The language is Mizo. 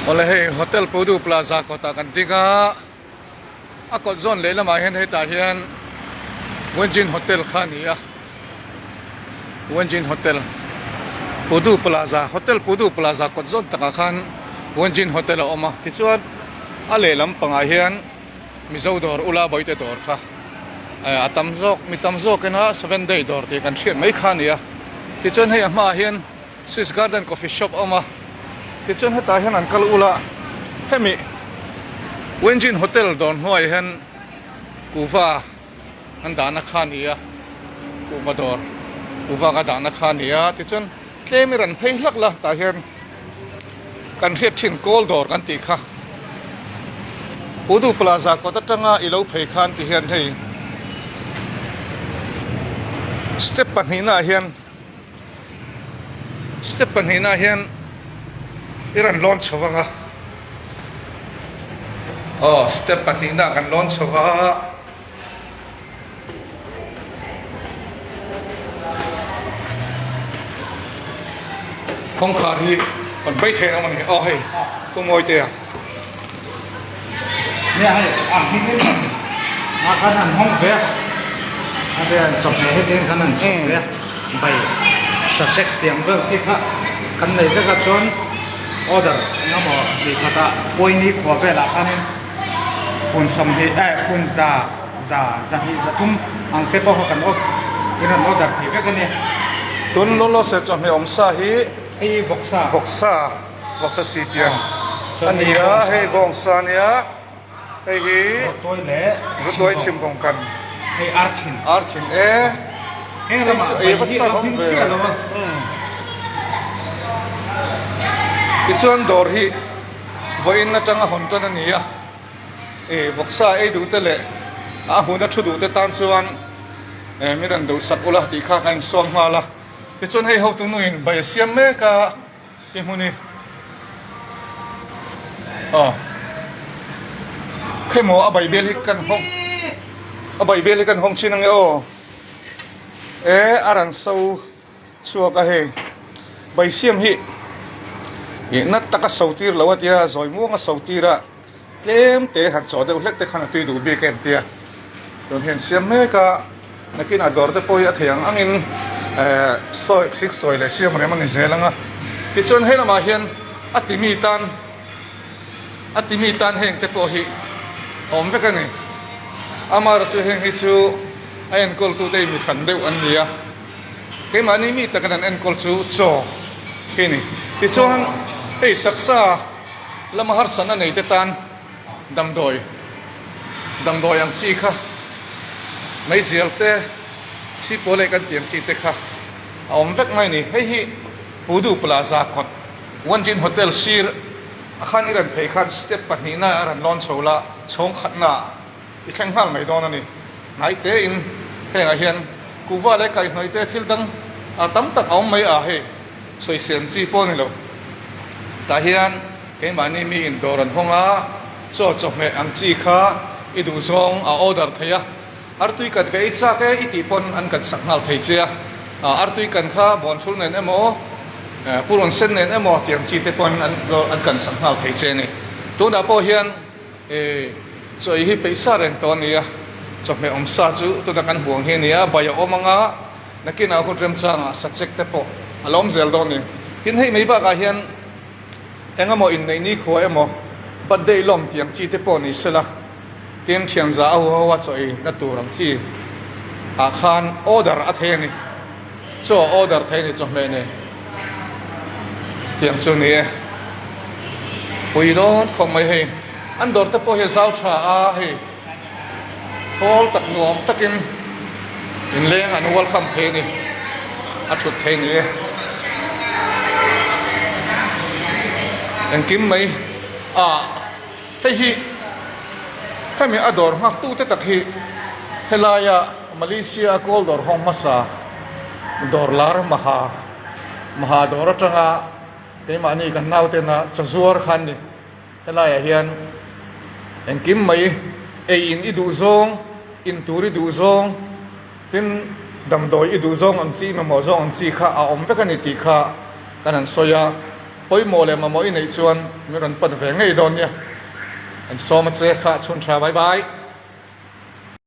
Awle hei Hotel Pudu Plaza kawtah kan ding a, a kawt zawn lehlamah hian hetah hian Wenjin Hotel kha a ni a, Wenjin Hotel Pudu Plaza Hotel Pudu Plaza kawt zawn takah khan Wenjin Hotel a awm a, tichuan a lehlam pangah hian Mizo dawr Ula Bawihte dawr kha a tam zawk mi tam zawkina Seven Day dawr tih kan hriat mai kha a ni a, tichuan hei a hmaah hian. Swiss Garden Coffee Shop a awm a, tichuan hetah hian an kal ul a, hemi Wenjin Hotel dawr hnuaiah hian kuhva an dahna kha a ni a, kuhva dawr kuhva ka dahna kha a ni a, tichuan tlem i rawn phei hlak la tah hian kan hriat thin kawl dawr kan tih kha Pudu Plaza kawt atanga i lo phei khan ti hian hei step pahnihnaah hian. Step pahnihna hian i rawn lawn chho vang a, aw step pahnihna kan lawn chho va a. Kawngkhar hi kan bai theih ang a ni, aw hei Pu Mawitea. Nia hei a hming em em a khan an hawng ve a a ve an chawhmeh heti hian khan an chhawp ve a bai sachek tiang vel chi kha kan nei vek a chuan order eng emaw tih khatah pawini khua velah khanin fun sawmhnih eh fun za za zahnih zathum ang te pawh kha kan in rawn order thei vek a nia. Tun lawlawse chawhmeh awm sa hi hei vawksa vawksa. Vawksa si pian a ni a, hei bawngsa a nia, hei hi Rutuai chhimbawng kan hei arthin arthin e, hei chu ei va chak awm ve, tichuan dawr hi vawiin atanga hawn tan a ni a, ih vawksa ei duh te leh a hmuna thu duh te tan chuan mi rawn duhsak ula tih kha ka insawm nghal a, tichuan hei hotu nuin bai a siam mek a. Ti hmun hi aw khemaw a baibel hi kan hawng a baibel hi kan hawng chin ange aw e a rawn so chhuak a hei baisiam hi ih nat taka so tir lo a tia zawi muang a so tir a. Tlem te han chawh deuh hlek te khan a tui duh bik em tia tun hian siam mek a, nakinah dawr te pawh hi a thei ang angin eh sawi sik sawi leh siam rem a ni zel ang a, tichuan he lamah hian a ti mi tan a ti mi tan heng te pawh hi a awm vek a ni, amaherawhchu chu heng hi chu a enkawl tute hi mi hran deuh an ni a, keimahni mi takin an enkawl chu chaw hi a ni, tichuan hei taksa. Lama harsatna nei te tan damdawi damdawi ang chi kha meizial te sipawl leh kan tih ang chi te kha a awm vek mai a ni. Hei hi Pudu Plaza kawt Wanjin Hotel sir a khan i rawn phei khan step pahnihna a rawn lawn chho la chhawng khatna ah i thleng nghal mai dawn a ni. Hnai tein hengah hian kuhva leh kaihhnawih te thil dang a tam tak a awm mai a hei. Sawisel chi pawh a ni lo. Tah hian keimahni mi in dawr an hawng a, chaw chawhmeh ang chi kha i duh zawng a order thei a, artui kan ka ei chak e i tih pawn an kan sak nghal thei che a, artui kan kha bawnthul nen emaw purun sen nen emaw tih ang chi te pawn an kan sak nghal thei che a ni. Tunah pawh hian chaw ei hi peih sa reng tawh a ni a, chawhmeh awm sa chu tuna kan hmuh ang hi a ni a, bai a awm ang a. Nakinah hun remchangah sachek te pawh a lo awm zel dawn a ni. Tin, hei mai bakah hian eng emaw inneih nikhua emaw, birthday lawm tih ang chi te pawh ni sela, tin thianza a huho a chaw ei na tur ang chi ah khan order a thei a ni. Chaw a order thei a ni chawhmeh nen. Chutiang chu ni e. Pui dawn khawp mai hei. An dawr te pawh hi a zau tha a hei. Thawl tak nuam takin inleng an welcome thei a ni, a thut thei ni e. Engkim mai ah hei hi hemi a dawr nghak tu te tak hi helaia Malaysia a kawl dawr hawng hmasa dawr lar maha maha dawr atanga keimahni kan nautena chazuar kha an ni. Helaiah hian engkim mai ei in i duh zawng, in tur i duh zawng, tin damdawi i duh zawng ang chi, mamawh zawng ang chi kha a awm vek a ni tih kha kan han sawi a. Pawimawh leh mamawh i neih chuan min rawn pan ve ngei dawn nia. An sawm a che kha chhun tha bye bye.